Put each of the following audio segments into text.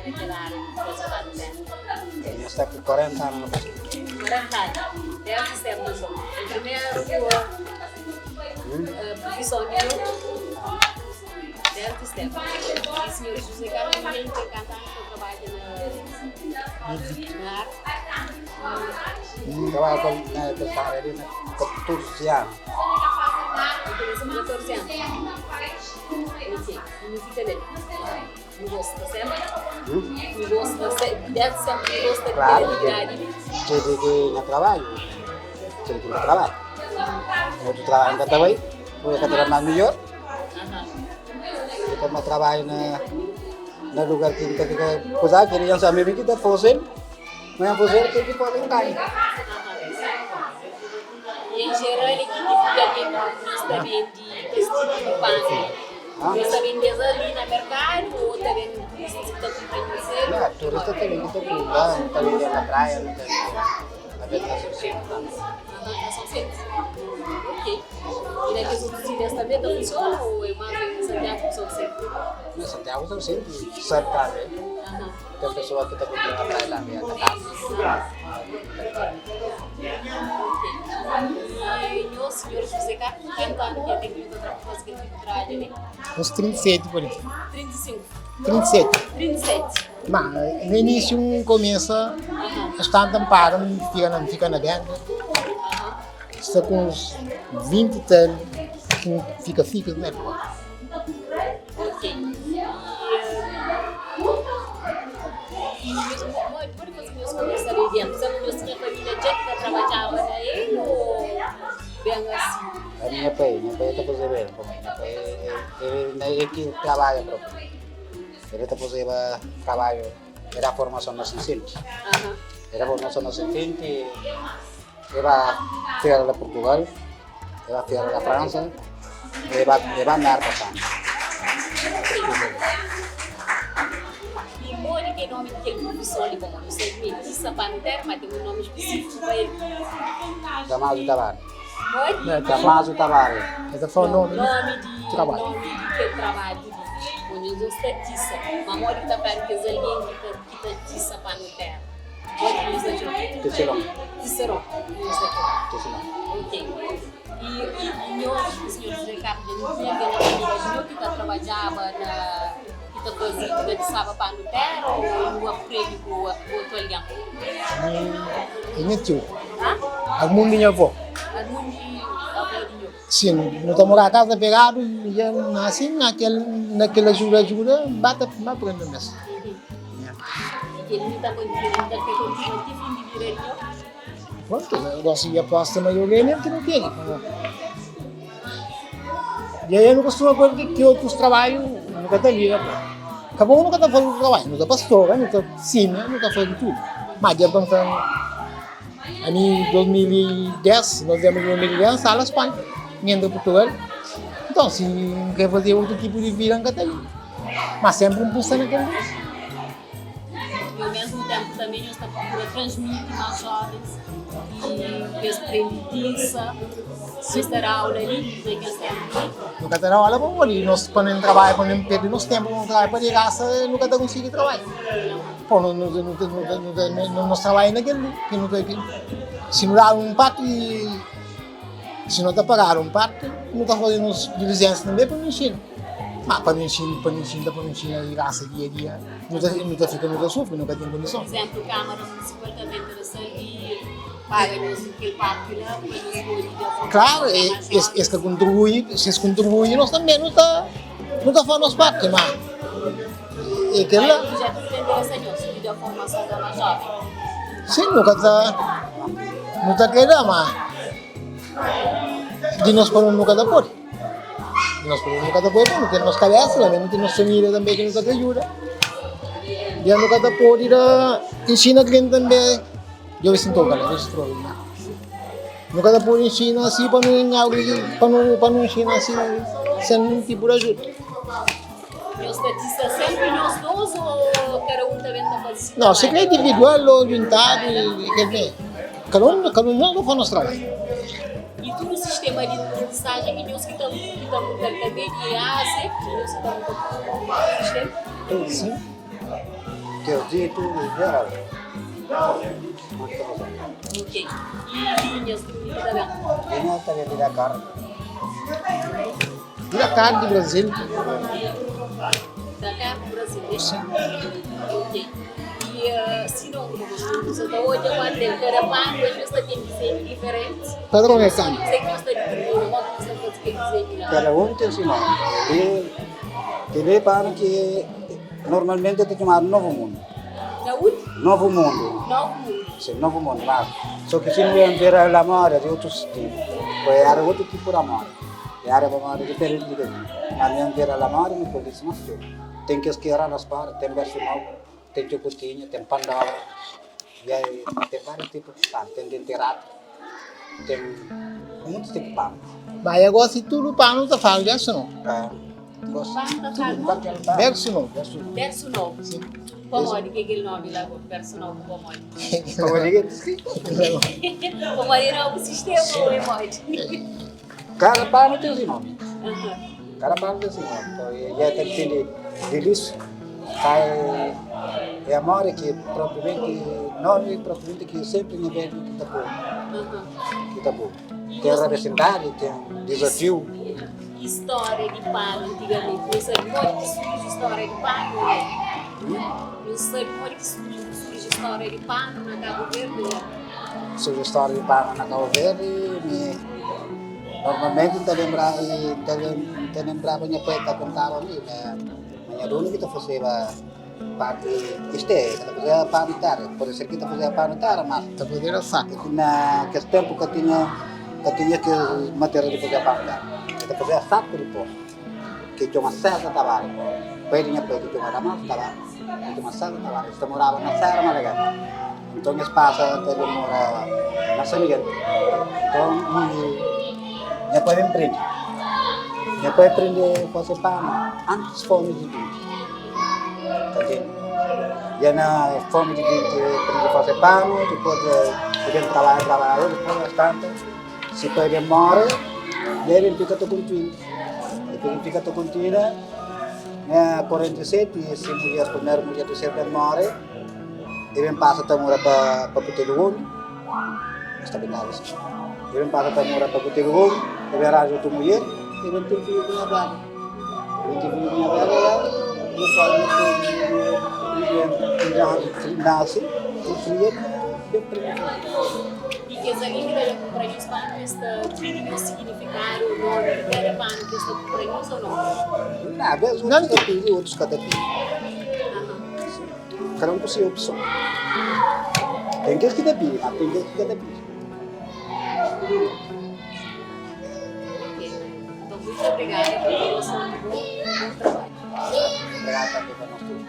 na kel área di faze panu terra? Nha sta ku 40 anu na kostura. 40 anu. Desdi senpri nton. El primeru profison di nho? Desdi senpri. I sinhor José Carlos também ten kantu anu ta trabadja na na arte? N trabadja ku el na kel área li na 14 anu. N kumesa ku 14 anu. Ok. I nu fika nel. Nu gosta senpri? Nu gosta desdi senpri nu gosta di kel atividadi li? Kel ki nha trabadju, kel ki N ta trabadja. Otu trabadju N ka ta bai, purki ka ta da más midjór. Dipôs N trabadja na lugar ki N ta fika kuza, kel li N sabe mi ki ta faze-l, ma N faze-l kel ki pode N ganha. I en jeral ki tipu di algen ki nhos ta bende kes tipu di panu? Nhos ta bende-s ali na merkadu ô ta ben turistas ki ta kunpra nhos el? Nau, turista ta ben ki ta kunpra, nu ta bende na praia, nu ta bende na São Vicente tambe. Na São Vicente? Ok. I na kes otus ilhas tambe ta funsiona ô é más na Santiagu ku São Vicente? Na Santiagu, São Vicente, Sal tambe. Ten pesoa ki ta kunpra na praia tambe, na kasa. E nho, sinhor José Carlos, kantu anu ki ten ki nhu ta tra pa faze kel tipu trabadju li? Uns 37 por aí. 35? 37. 37. Ma, no início N começa, bastante N para, N fika na, N fika na benda. Sta ku uns 20 e tal ki N fika fika na época. Ok. E, e nhos, mo, Pode faze nhos kumesa li dentu. Sema nhos tinha familia dja ki ta trabadjaba na el o ben asi? A minha pai, nha pai ta fazeba el pa mi. Nha pai el é ki trabadja propi. El ta fazeba trabadju, el da formason na San Senti. El da formason na San Senti, el ba fera na Portugal, el ba fera na Fransa, el ba el ba Merka tambi. I modi ki é nomi di kel prufesor li? Pamodi nu sabe ma é Tisa Panter, ma ten un nomi spesífiku pa el. Damaso Tavares. Modi? Damaso Tavares. El ta fla nomi di trabadju. Nomi di kel trabadju li. Bon, nhos dôs ta tisa, ma modi ki ta fladu kes algen ki ta ki ta tisa panu téra? Modi ki nhos ta txoma? Tiseron. Tiseron, nhos ta txoma. Tiseron. Ok. I i i nhos, sinhor José Carlos, dja nu tinha algen na família di nho ki ta trabadjaba na ki ta faze ki ta tisaba panu téra ô nu aprende ku otu algen? Mi é nha tiu. Hã? Armun di nha avó. Armun di avó di nho. Sim, nu ta mora casa pegadu i dja nasi na kel na kel ajuda ajuda N ba ta N ba prende mes. I kel li ta kontinua ta kontinua ti fin di vida di nho? Prontu, gosi i aposta ma yo ganha ki nu tene. I aí nu kostuma poi ki otus trabadju nu ka ta liga poi. Ka bom nu ka ta faze otu trabadju, nu ta pastora, nu ta simia, nu ta faze tudu. Ma dja pa N fla ami 2010, novembru di 2010 N sta la Spanha, N entra Purtugal. Nton si N kre faze otu tipu di vida N ka ta liga. Ma senpri N pusta na kel li. E ao mesmu tempu tanbe nhos ta prokura transmiti más jovens ki pa es prende tisa, nhos ta da aula li na kel tempu li? Nu ka ta da aula pamodi nos pa nu trabadja pa nu perde nos tempu pa nu trabadja pa di grasa nu ka ta konsigi trabadja. Pô nu nos trabadja na kel li ki nu ta si nu dadu un parti si no ta pagadu un parti nu ta faze nos dilijensia tanbe pa nu inxina. Ma pa nu inxina pa nu inxina pa nu inxina di grasa dia a dia nu ta nu ta fika nu ta sufri nu ka ten kondison. Pur izénplu, Kámara Munisipal ta ben interesal di paga nhos kel parti la pa nhos pode da formason Klaru, pa más es jóvens. es ka kontribui, si es kontribui nos tanbe nu ta nu ta faz nos parti, ma é kel Ma la. é un prujetu ki ta interesa nhos, di da formason pa más jóven. Sin, nu ka ta nu ta kre da, ma di nos pa nu ka ta pode. Nos pode nu ka ta pode, nu ten nos kabesa tambe, nu ten nos familia tambe ki nu ta kre djuda. Dia nu ka ta pode da inxina algen tambe, djobe si N toka la, djobe si troka la. Nu ka ta pode inxina asi pa nu pa nu pa nu inxina asi sen nin tipu di ajuda. Nhos ta tisa senpri nhos dos o kada un ta ben ta faze si No, si trabadju? kre individual o juntadu, kel mi, kada un kada un nos nu faz nos trabadju. I tudu sistema di aprendizagem é nhos ki ta ki ta monta-l tanbe di A a Z? É nhos ki ta monta tudu sistema? Sim. Kes ditu geral. Nós ta faze. Ok. I linhas di undi ki ta ben? Linha ta ben di Dakar. Di Dakar, di Brazil. Dakar, di Brazil, eh? Sim. Ok. I si nome di bus tudu, sa ta odja kuantu ten kada panu, às vezes ta ten dizenhu diferenti. Padron é kantu. Sei ki nhos ta ditermina modi ki nhos ta faze kel dizenhu la. Kada un ten si nomi. Kel-li, kel-li é panu ki normalmenti ta txomadu Novu Mundu. Na undi? Novu Mundu. Novu Mundu. Sim, Novu Mundu. Mas, so ki si nu ben ver la moda di otus tipu, poi era otu tipu di moda. Era pa moda diferenti di kel-li. Mas nu ben ver la moda, nu pode disi, mas txeu. Ten kes ki era raspadu, ten bersu novu. Ten txukutinha, ten pandóra, ten várius tipu di panu, ten denti ratu, ten muitus tipu di panu. Má e gosi tudu panu ta fala versu nobu. É, gosi Panu ta tudu fala kualker panu. Versu nobu. Versu nobu. Versu nobu. Sim. Pamodi ki kel nomi la gosi, versu nobu pamodi? Pamodi ki sim. Pamodi é nobu sistema ou é modi? Kada panu ten si nomi. Kada panu ten si nomi. Então, e é ta dipindi di lis, ka é amor ki propriamenti, nomi propriamenti ki sempri nha bedju ki ta pô, ki ta pô. Ten rabesindadi, ten dizafiu. História di panu antigamenti, nu sabi modi ki surji história di panu ou nau? Nu sabi modi ki surji história di panu na Cabo Verde ou nau? Surji história di panu na Cabo Verde, mi normalmenti N ta lenbra, N ta lenbraba nha pai ta kontaba mi ma nha donu ki ta faseba parti isto é, ki ta fazeba panu tera, pode ser ki ta fazeba panu tera, mas Ta fazeba saku. Na kes tempu ka tinha ka tinha kes material di fazeba panu tera, e ta fazeba saku di pó, ki txoma César Tavares, pai di nha pai ki txoma Damasio Tavares, ki txoma César Tavares, es ta moraba na Serra Malagueta. Nton es pasa ta ben mora na San Miguel. Nton nha pai ben prende. Nha pai prende fase panu antis fomi di binti. Ta ntende? Ya na fomi di binti el prende fase panu, dipos el ben trabadja, trabadja, dipos bastante si pai ben more, el ben fika ta kontinua. El ben fika ta kontinua na 47 si mulher, primeru mulher di sel ben more. E ben pasa ta mora pa pa Kutelu Gomi, es ta brinkaba asin. E ben pasa ta mora pa Kutelu Gomi, e ben ranja otu mulher, e ben ten fiju ku nha bela. E ben ten fiju ku nha bela, e no fala e nasi, e kria ben prende fiju. I kes algen ki ta ben kunpra nhos panu, es ta pidi nhos siginifikadu ô nomi di kada panu ki es ta kunpra nhos ô nau? Na, bes otus ta pidi, otus ka ta pidi. Kada un ku se opson. Ten kes ki ta pidi, ma ten kes ki ka ta pidi. Ok. Então, muito obrigada continuação de bom, bom trabalho. Obrigado também pa nos tudo.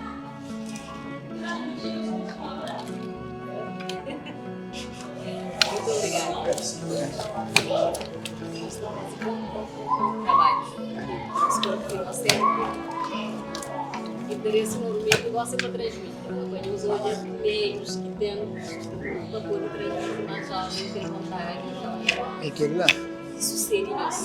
Muito obrigada. Bom, bom, bom trabalho. Espero que você Interesi normalmenti gosta pa transmiti, pa nhos odja meius ki ten pa pode transmiti más jovens kel vontadi É kel la. ki susedi nhos.